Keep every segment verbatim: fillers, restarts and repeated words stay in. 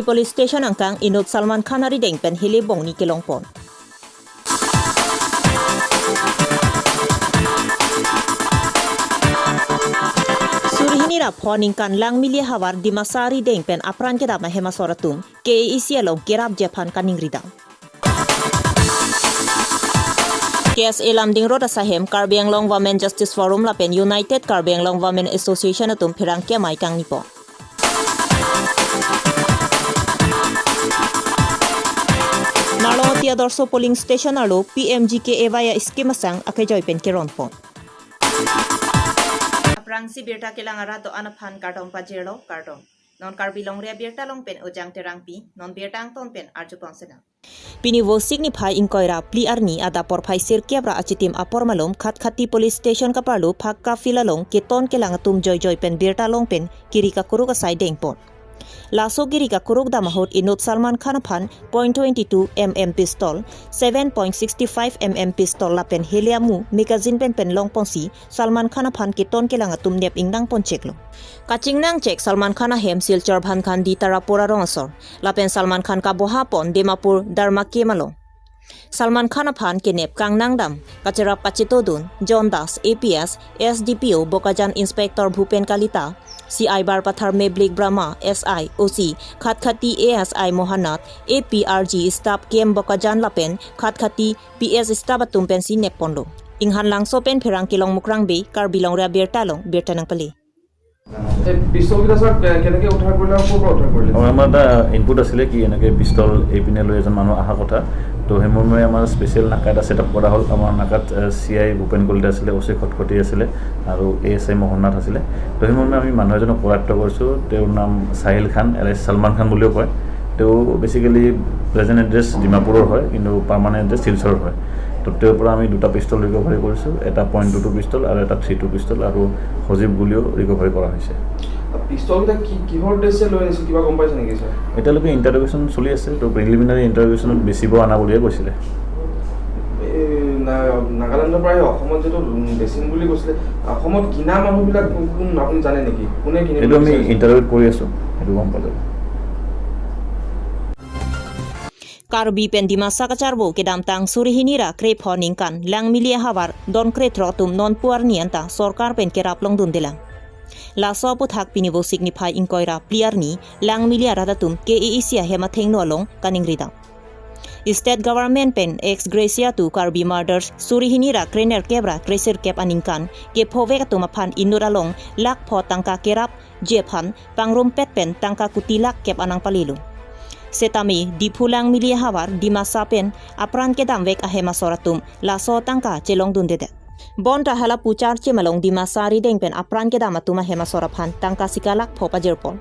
Police Station angkang inut Salman Khan arideng pen hele bongni kelongpon. Suri hini ra pho ningkan Langmili ahavar Dimasa arideng pen apran kedam ahem asor atum K A A C along kerapji aphan kaningri dam. K S A Lumding Road asahem Karbi Anglong Women Justice Forum lapen United Karbi Anglong Women Association atum pherangke amei kangnipo. Narlongoti Adorsho Polling Station arlo P M G K A Y scheme asang akejoi pen keronpon. Aphrangsi birta kelang arat do-an aphan kardom pajirlo, kardom. Non Karbi Longri Abirta along pen Ojang Terangpi, non birta angton pen arjupon senang. Pini Vosik niphai ingkoi ra phli arni adap porphai sirkep ra achitim apor malom Khatkhati Police Station kaparlo Phakka Field along keton kelang atum joijoi pen birta long pen kiri kakuruk asai dengpon. Laso kiri kakuruk dam ahut inut Salman Khan aphan point twenty two M M pistol, seven point six five M M pistol lapen hele amu magazine pen pen longponsi Salman Khan aphan keton kelang atum nep ingnangpon cheklo. Kachingnang chek Salman Khan ahem Silchar Bhankhandi Tarapur arong asor. Lapen Salman Khan kabohapon Dimapur Dharma Camp along. Salman Khan aphan kenep kangnang dam, kacherap kachetodun, John Das, A P S, S D P O, Bokajan Inspector Bhupen Kalita, C I Barpathar Meblik Brahma, S I, O C, Khatkhati A S I Mohannath, A P R G staff K M Bokajan lapen Khatkhati P S staff atum pensi nepponlo. Inghan Langso pen pherangke Longmukrang Bey, Karbi Longri Abirta along, birta nangpale. এই পিষ্টলকেইটা ছাৰ, কে-, কেনেকে উদ্ধাৰ কৰিলে আৰু ক'ৰ পৰা উদ্ধাৰ কৰিলে? আমাৰ, আমাৰ এটা ইনপুট আছিলে কি এনেকে পিষ্টল এইপিনে লৈ এজন মানুহ অহা কথা। তো সেই মৰ্মে আমাৰ স্পেচিয়েল নাকা এটা ছেটআপ কৰা হ'ল। আমাৰ নাকাত, এ, চি আই ভূপেন কলিতা আছিলে, অ' চি খটখটি আছিলে আৰু এ এছ আই মোহন নাথ আছিলে। তো সেই মৰ্মে আমি মানুহ এজনক কৰায়ত্ব কৰিছোঁ। তেওঁৰ নাম চাহিল খান, এল আই চি চালমান খান বুলিও কয়। তেওঁ বেচিকেলি প্ৰেজেণ্ট এড্ৰেছ ডিমাপুৰৰ হয়, কিন্তু পাৰ্মানেণ্ট এড্ৰেছ শিলচৰৰ হয়। তো তেওঁৰ পৰা আমি দুটা পিষ্টল ৰিকভাৰী কৰিছোঁ, এটা পইণ্ট টু টু পিষ্টল আৰু এটা থ্ৰী টু পিষ্টল আৰু সজীৱ গুলীও ৰিকভাৰী কৰা হৈছে। পিষ্টলকেইটা কি, কিহৰ উদ্দেশ্যে লৈ আনিছিল, কিবা গম পাইছে নেকি, ছাৰ? এতিয়ালৈকে ইণ্টাৰগেশ্যন চলি আছে, তো প্ৰিলিমিনাৰী ইণ্টাৰগেশ্যনত বেচিব অনা বুলিয়ে কৈছিলে। এই না-, নাগালেণ্ডৰ পৰা আহি অসমত যিটো, উম, বেচিম বুলি কৈছিলে, অসমত কিনা মানুহবিলাক কোন, কোন আপুনি জানে নেকি? কোনে কিনিব এইটো আমি বিচাৰিছে? ইণ্টাৰভিউ কৰি আছোঁ, সেইটো গম পালোঁ। Karbi pen Dimasa kacharbo kedamtang suri hini ra krepho ningkan Langmili ahavar don krethrok atum non pu arni anta sorkar pen kerap longdundelang. Laso aputhak pini Vosik niphai ingkoi ra phli arni Langmili arat atum K A A C ahem athengno along kaningri dam. State government pen ex gratia to Karbi murders suri hini ra krenerkep ra kresirkep aningkan kephovek atum aphan inut along lakh pho tangka kerapji aphan pangrumpet pen tangka kuti lakh kep anang palelo. Setame Diphu Langmili ahavar Dimasa pen apran kedamvek ahem asor atum laso tangka chelongdundedet. Bonta hala puchar chemalong Dimasa arideng pen apran kedam atum ahem asor aphan tangka sika lakh pho pajirpon.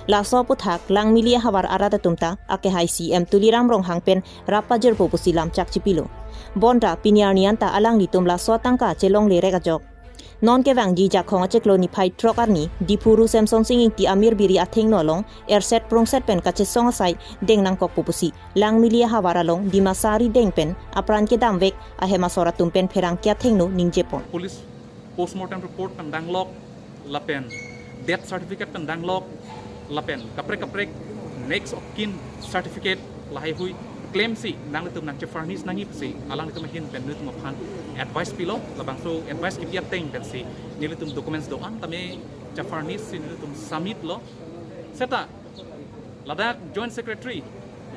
Laso aputhak Langmili ahavar arat atum ta akehai C M Tuliram Ronghang pen rap pajirpo pusi lamchak chipilo. Bonta pini arni anta alanglitum laso atangka chelonglerek ajok. Non kevangji Jakhong achiklo niphai throk arni Diphu Ru Semsonsing Ingti Amir Biri athengno along erset prungset pen kachesong asai deng nangkokpo pusi Langmili ahavar along Dimasa arideng pen apran kedamvek ahem asor atum pen pherangke athengno ningjepon. Police postmortem report pen danglok, lapen death certificate pen danglok, lapen kaprek kaprek next of kin certificate lahaihui claim si nanglitum nangchefurnish nangji pusi alanglitum ahin pen nelitum aphan advice pilo, labangso advice kipi ateng pensi nelitum documents do-an tame chefurnish si nelitum submit lo. Seta ladak Joint Secretary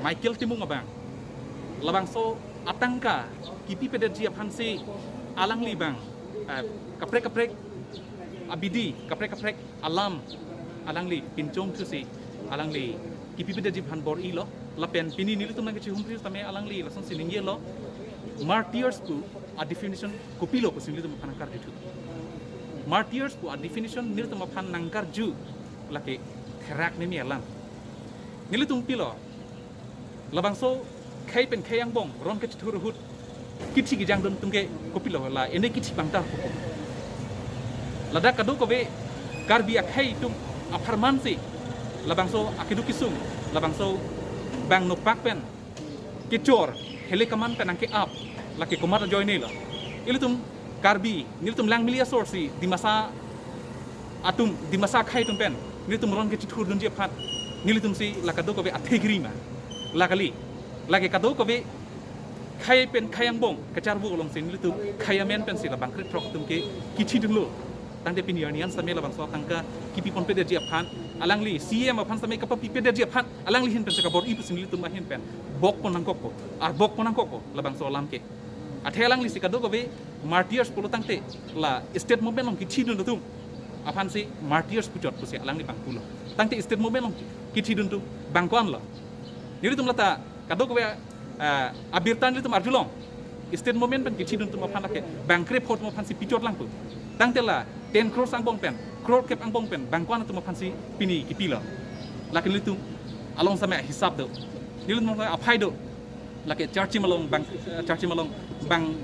Michael Timung abang labangso atangka kipipedetji aphansi alangli abang, eh, kaprek kaprek abidi, kaprek kaprek alam alangli pinchong thusi alangli kipipedetji aphan bor-ilo. Lapen pini nelitum nangkachihumri tame alangli lasonsi ningjelo, martyrs pu a definition kopilo pusi nelitum aphan nangkarjuthu. Martyrs pu a definition nelitum aphan nangkarju lake therak nemi alam. Nelitum pilo, labangso khei pen khei angbong ron kachethur ahut kithi kejangdun atum ke kopilo la ene kithi pangtar kopi. Ladak kadokave Karbi akhei atum apharman si labangso akeduk kesung, labangso bang nopak pen kechor, hele kaman pen nangke-ap, lake komat ajoine lo. Ilitum Karbi, nelitum Langmili asor si Dimasa atum, Dimasa akhei atum pen nelitum ron kachethurdunji aphan Nelitum si la kadokave athegri ma, la kali, lake kadokave khei pen khei angbong kacharvo alongsi nelitum khei amen pensi la bangkre throk atum ke kithidunlo. Tangte pini arni an sitame labangso atangka kipi ponpedetji aphan, alangli C M aphan sitame kapapi pedetji aphan, alangli ahin pensi kabor-i pusi nelitum ahin pen bok pon nangkokpo, ar bok pon nangkokpo labangso alam ke. Athe alangli si kadokave martyrs pulo tangte la state movement along kithidun atum aphansi martyrs puchot pusi alangli abang pulo. Tangte state movement along kithidun atum bang ko-anlo? Nelitum lata kadokave, ah, abirta nelitum arjulong. State movement pen kithidun atum aphan lake bangkre pho atum aphansi pichot lang pu. Tangte la ten crores angbong pen, crore kep angbong pen bang ko-an atum aphansi pini kipilo? Lake nelitum along sitame hisap do, nelitum along aphai do. Lake Charchim along bang, eh, Charchim along bang,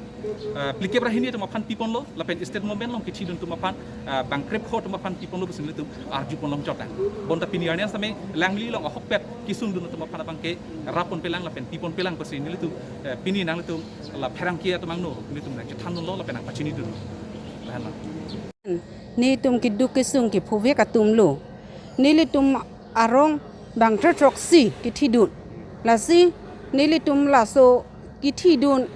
eh, phlikep ra hini atum aphan piponlo, lapen state movement along kithidun atum aphan, eh, bangkre pho atum aphan piponlo pusi nelitum arju pon longchot tang. Bonta pini arni an sitame alangli along ahokpet kisungdun atum aphan abang ke rap ponpelang lapen pi ponpelang pusi nelitum, eh, pini nanglitum la pherangke atum angno nelitum nangchethandunlo lapen nangpachinidunlo. Lahenlo. Netum keduk kesung kephovek atumlo. Nelitum arong bangkre throksi kithidun. Lasi nelitum laso kithidun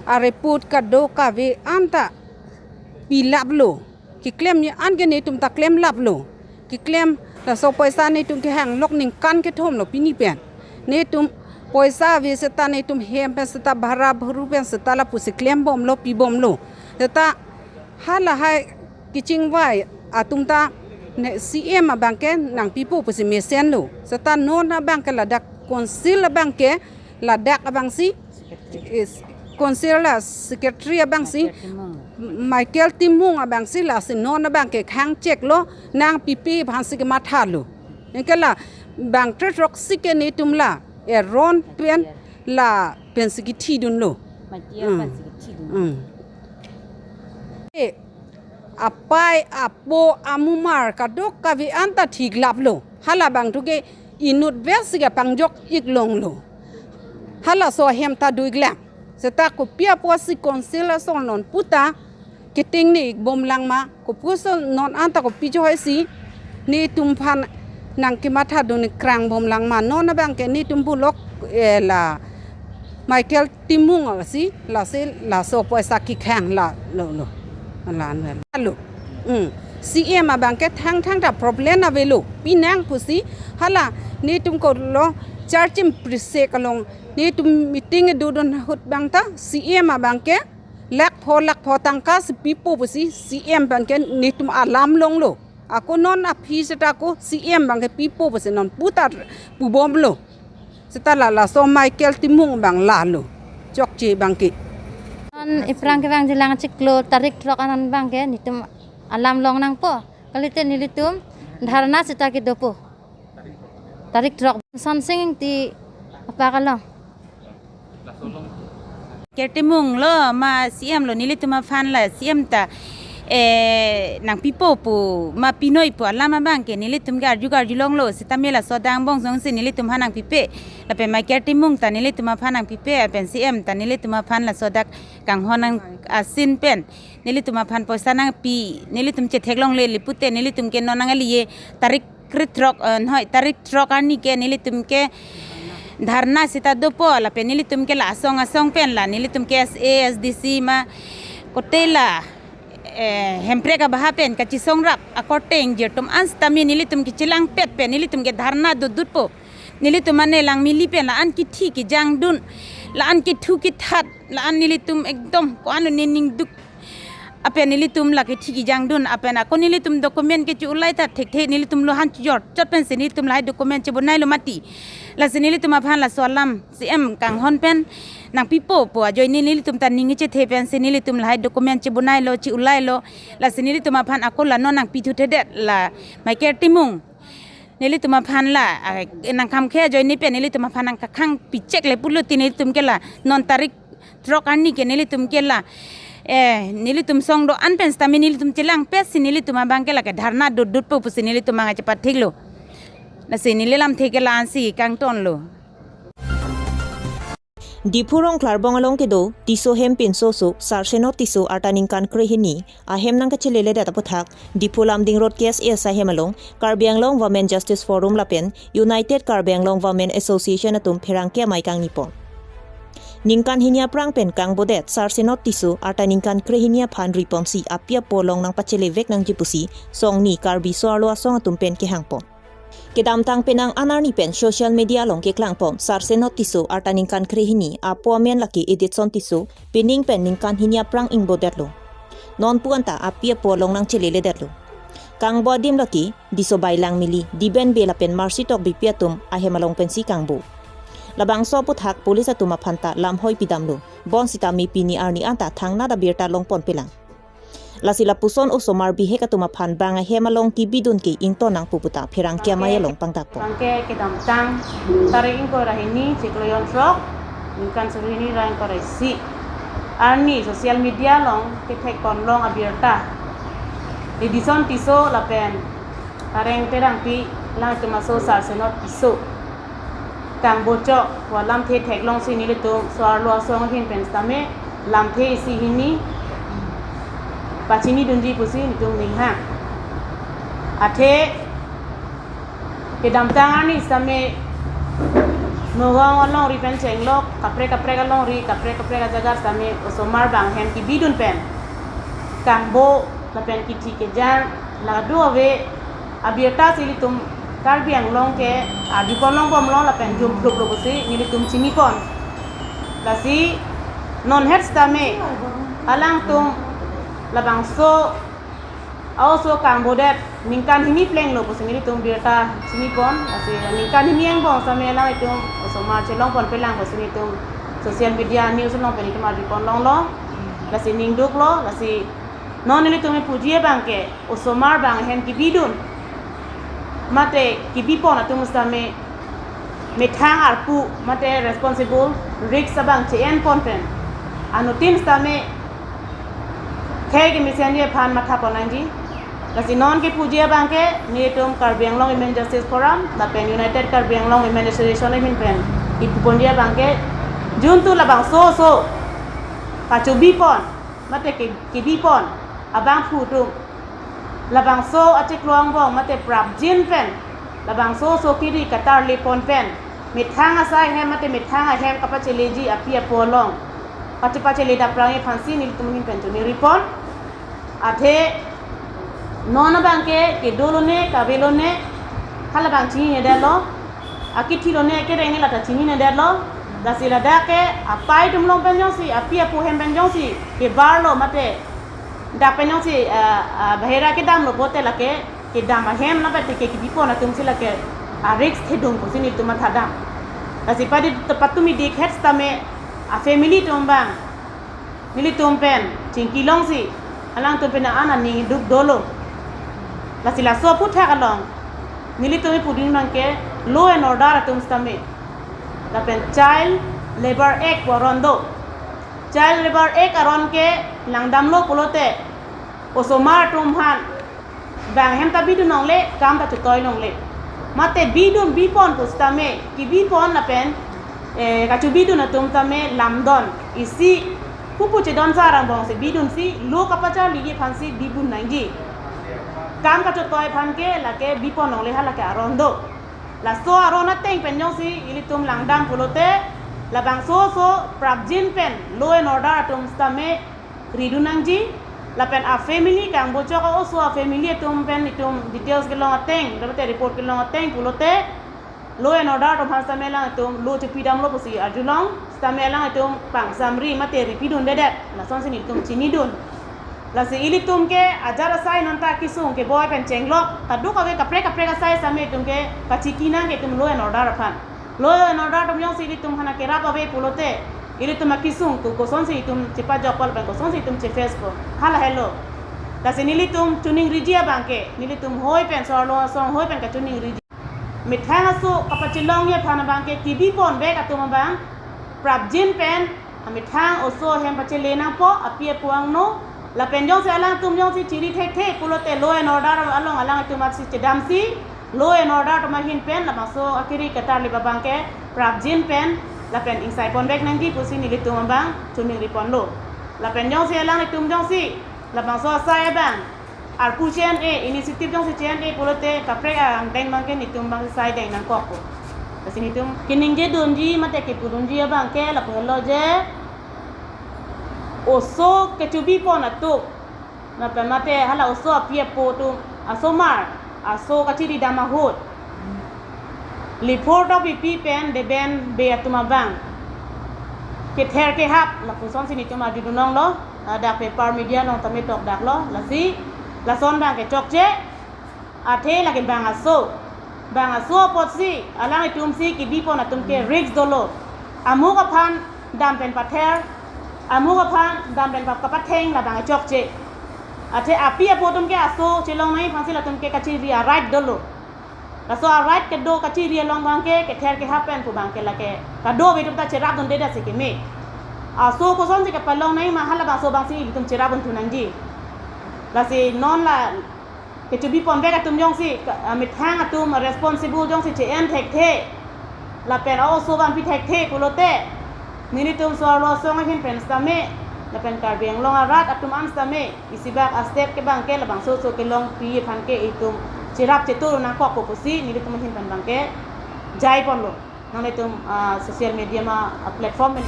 areport kadokave anta pilaplo. Keklem ni an ke netum ta klemlaplo. Keklem laso poisa netum kehang lok ningkan kethomlo pini pen. Netum poisa ave seta netum hem pen seta bhara bharu pen seta lapusi klembomlo pibomlo. Seta halahai kechingvai atum ta ne C M abang ke nangpipo pusi mesenlo. Seta non abang ke ladak council abang ke ladak abangsi is council la secretary abangsi Michael Timung. Michael Timung abangsi lasi non abang ke khang cheklo, nangpipe aphansi kemathalo. Anke la bangkre throksi ke netum la Aaron pen la pensi kithidunlo. Matiya Hmm. pensi kithidun. Hmm. E, apai, apo, amumar kadokave anta thiklaplo. Halabang tu ke inut besi kapangjok-ik longlo. Halaso ahem ta do-iklang. Seta kopi apotsi council ason non puta keting ne-ikbomlang ma, kopuson non anta kopi johaisi netum aphan nangkemathadun ne krangbomlang ma, non abang ke netum bulok, eh, la Michael Timung asi, lasi laso poisa kekhang la lo lo. La an lo. Hmm. C M abang ke thangthang ta problem avelo. Pinang pusi hala netum ko lo Charchim prisek along netum meeting dodun ahut abang ta C M abang ke lakh pho lakh pho tangka si pipo pusi C M abang ke netum alam longlo. Ako non aphi seta ko C M abang ke pipo pusi non puta pubomlo. Seta la laso Michael Timung abang lalo. Chokche abang ke. Non iphrang kevangjilang chiklo tarik throk an abang ke netum alam long nangpo. Kalite nelitum dharna seta kedopo. Tarik throk. Sonsing Ingti apak along. Michael Timung lo ma C M lo, nelitum aphan la C M ta, eh, nangpipo pu ma pinoi pu alam abang ke nelitum ke arju arjulonglo, sitame laso adang angbong jongsi nelitum aphan nangpipe. Lapen Michael Timung ta nelitum aphan nangpipe, lapen C M ta nelitum aphan laso adak kanghon nang asin pen nelitum aphan poisa nangpi, nelitum chetheklongle pute nelitum ke non nangliye tarik krethrok, eh, hoi, tarik throk arni ke nelitum ke dharna seta dopo, lapen nelitum ke la asong asong pen la nelitum ke S A, S D C ma kote la, eh, Hemprek abaha pen kachisongrap akorte ingjir atum an sitame nelitum kechelangpet pen nelitum ke dharna dodutpo. Nelitum ane Langmili pen la-an kithi kejangdun, la-an kithu kithat, la-an nelitum ekdom ko-an lo nening duk. Lapen nelitum la kithi kejangdun, lapen ako nelitum document ke che-ulai ta thekthe, nelitum lo han chejor chot pensi nelitum lahai document chebonailo mati. Lasi nelitum aphan laso alam C M kanghon pen nangpipo pu ajoine nelitum ta ning kechethe pensi nelitum lahai document chebonailo, che-ulailo. Lasi nelitum aphan ako la non nangpithuthedet la Michael Timung. Nelitum aphan la, ah, nangkhamkhe ajoine pen nelitum aphan nangkakhang pichekle pulote nelitum ke la non tarik throk arni ke nelitum ke la, eh, nelitum song do-an pen sitame nelitum chelangpetsi nelitum abang ke lake dharna dodutpo pusi nelitum abang chepathiklo. Lasi neli lamthe ke la-ansi kangtonlo. Diphu Rongklarbong along kedo Tisso hem pinso aso Sarsenot Tisso arta ningkan krehini ahem nangkacheleledet aputhak Diphu Lumding Road K S A asai hem along Karbi Anglong Women Justice Forum lapen United Karbi Anglong Women Association atum pherangke amei kangnipon. Ningkan hini aphrang pen kangbodet Sarsenot Tisso arta ningkan krehini aphan riponsi api apo along nangpachelevek nangji pusi songni Karbi so-arlo asong atum pen kehangpon. Kedamtang penang an arni pen social media along keklangpon Sarsenot Tisso arta ningkan krehini apo amen lake Editson Tisso, pining pen ningkan hini aphrang ingbodetlo. Non pu anta api apo along nangcheleledetlo. Kangbo adim lake Disobai Langmili, Diben Bey lapen Mercy Tokbipi atum ahem along pensi kangbo. Labangso aputhak police atum aphanta lamhoi pidamlo. Bonsitame pini arni anta thangnat abirta longponpelang. Lasi lapuson osomar bihek atum aphan bang ahem along kebidun ke ington nangpo puta pherangke amei along pangdakpon. Bangke kedamtang tarik ingkoi ra hini chiklo jonthrok ningkan suri hini ra ingkoi ra isi arni social media along kethekponlong abirta Editson Tisso lapen Areng Terangpi alangtum aso Sarsenot Tisso kangbochok pu alamthe theklongsi nelitum so-arlo asong ahin pen sitame lamthe isi hini pachinidunji pusi nelitum ninghang. Athe kedamtang arni sitame Nagaon alongri pen chenglok kaprek kaprek alongri kaprek kaprek ajaga sitame osomar bang ahem kebidun pen kangbo lapen kithi kejang la kadokave abirta si ilitum Karbi Anglong ke arjuponlongbomlo lapen jumpluplo pusi nelitum chinipon. Lasi non het sitame alangtum labangso a-oso kangbodet ningkan hini plenglo pusi nelitum birta chinipon. Lasi ningkan hini angbong sitame alanglitum osomar chelongponpelang pusi nelitum social media news along pen nelitum arjuponlonglo. Lasi ningduklo, lasi non nelitum kipuji abangke osomar bang ahem kebidun mate kebipon atum sitame methang arpu mate responsible risk abang che-enpon pen anuttin sitame khei kemesenji aphan mathapon nangji. Lasi non kipuji abangke nelitum Karbi Anglong Women Justice Forum lapen United Karbi Anglong Women Association ahin pen kipuponji abangke juntu labangso oso kachobipon mate ke, kebipon abangphu atum labangso achiklo angbong mate prapjin pen labangso oso kiri katarlepon pen methang asai ahem mate methang ahem kapacheleji api apo along pachepachele daprangji aphansi nelitum ahin pen choningripon. Athe non abangke kedolone kavelone halabang chininedetlo. Akithilone kereng lata chininedetlo. Lasi ladak ke apai atum along pen jongsi api apo ahem pen jongsi kebarlo mate dak pen jongsi ah, ah, bahera kedamlo pulote lake kedam ahem lapen teke kebipon atumsi lake a-risk thedung pusi nelitum mathadam. Lasi padi patumi dik het sitame a-family atum bang nelitum pen chingkilongsi alangtum pen an aning duk dolo. Lasi laso aputhak along nelitum kipudun abangke law and order atum sitame lapen Child Labour Act pu aron do. Child Labour Act aron ke langdamlo pulote osomar atum aphan bang ahem ta bidun longle, kam ta chotoi longle. Mate bidun bipon pu sitame kebipon lapen eh, kachobidun atum tame lamdon isi pupu chedon sa arang bongsi bidunsi law kapacharliji aphansi bidun nangji. Kam kachotoi aphan ke lake bipon longle ha lake aron do. Laso aron ateng pen jongsi ilitum langdam pulote labangso oso prapjin pen law and order atum sitame ridun nangji lapen a-family kangbochok a-oso a-family atum pen itum details kelong ateng, lapen report kelong ateng pulote law and order atum aphan sitame alangtum law chepidamlo pusi arjulong, sitame alangtum pangsamri mate ripidundedet, lasonsi nelitum chinidun. Lasi ilitum ke ajat asai nonta kesung keboi pen chenglok, kadokave kaprek kaprek asai sitame itum ke kachiki nang ke itum law and order aphan. Law and order atum jongsi ilitum aphan kerap ave pulote, ilitum akesung ke kosonsi itum chepajokpo lapen kosonsi itum chefacepo, hala helo. Lasi nelitum choningriji abangke, nelitum hoi pen so-arlo asong hoi pen kachoningriji. Methang aso kapachelongji aphan abangke kebipon bek atum abang prapjin pen amethang oso ahem pachele nangpo, api apo angno. Lapen jongsi alangtum jongsi chiri thekthe pulote law and order along alangtum atsi chedamsi law and order atum ahin pen labangso akiri katarlip abangke prapjin pen Lapen ingsai ponvek nangji pusi nelitum abang choningri ponlo. Lapen jongsi alanglitum jongsi labangso asai abang arpu che-en-e, initiative jongsi che-en-e pulote kaprek angdeng abangke nelitum abang sai deng nangkokpo. Lasi nelitum keningje dunji mate kepu dunji abangke lapu helo je oso kechobi pon atum, lapen mate hala oso api apo atum, asomar aso kachiri dam ahut, Liphur Tokbipi pen Deben Bey atum abang kether kehap lapusonsi nelitum arjudun longlo, ladak paper media along tame tokdaklo. Lasi lason abangke chokche, athe lake bang aso, bang aso apotsi alanglitumsi kebi pon atum ke risk dolo. Amuk aphan dam pen pather, amuk aphan dam pen pa- kapatheng labang chokche. Athe api apo atum ke aso chelong nangji aphansi latum ke kachiri a-right dolo. Laso a-right kedo kachiri along abangke kether kehap pen pu abangke lake kadokave atum ta cherap dunde, lasi keme. Aso kosonsi kepalong nangji ma, halabangso abangsi ilitum cherap dunthu nangji. Lasi non la kechobi ponvek atum jongsi ka- ah, methang atum responsible jongsi che-en thekthe, lapen a-oso vanpi thekthe pulote nelitum so-arlo asong ahin pen sitame, lapen Karbi Anglong arat atum an sitame, isibak a-step ke abangke labangso oso kelongpi aphan ke itum cherap chetu nangkokpo pusi nelitum ahin pen abangke jai ponlo. Nanglitum, ah, social media ma, ah, platform pen.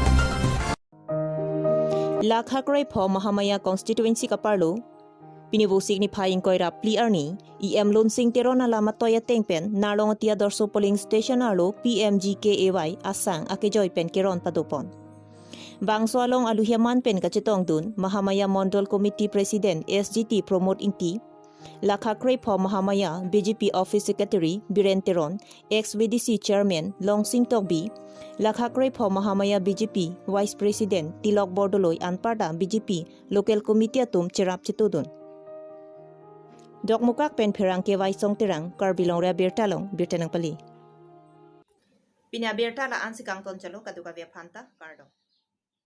Lakha krephom Mahamaya constituency kaparlo, pini Vosik niphai ingkoi ra phli arni, E M Lunsing Teron alam atoi ateng pen Narlongoti Adorsho polling station arlo P M G K A Y asang akejoi pen keron padopon. Bangso along alohi aman pen kachetongdun Mahamaya Mondol Committee President S G T Pramod Ingti, Lakha krephom Mahamaya B J P Office Secretary Biren Teron, ex V D C Chairman Longsing Tokbi, Lakha krephom Mahamaya B J P Vice President Tilok Bordoloi anparta B J P Local Committee atum cherap chetudun. Dokmoka pen Pherangke Waisong Terang, Karbi Longri Abirta along birta nangpali. Pini abirta la-ansi kangton chalo, kadokave aphanta kardom.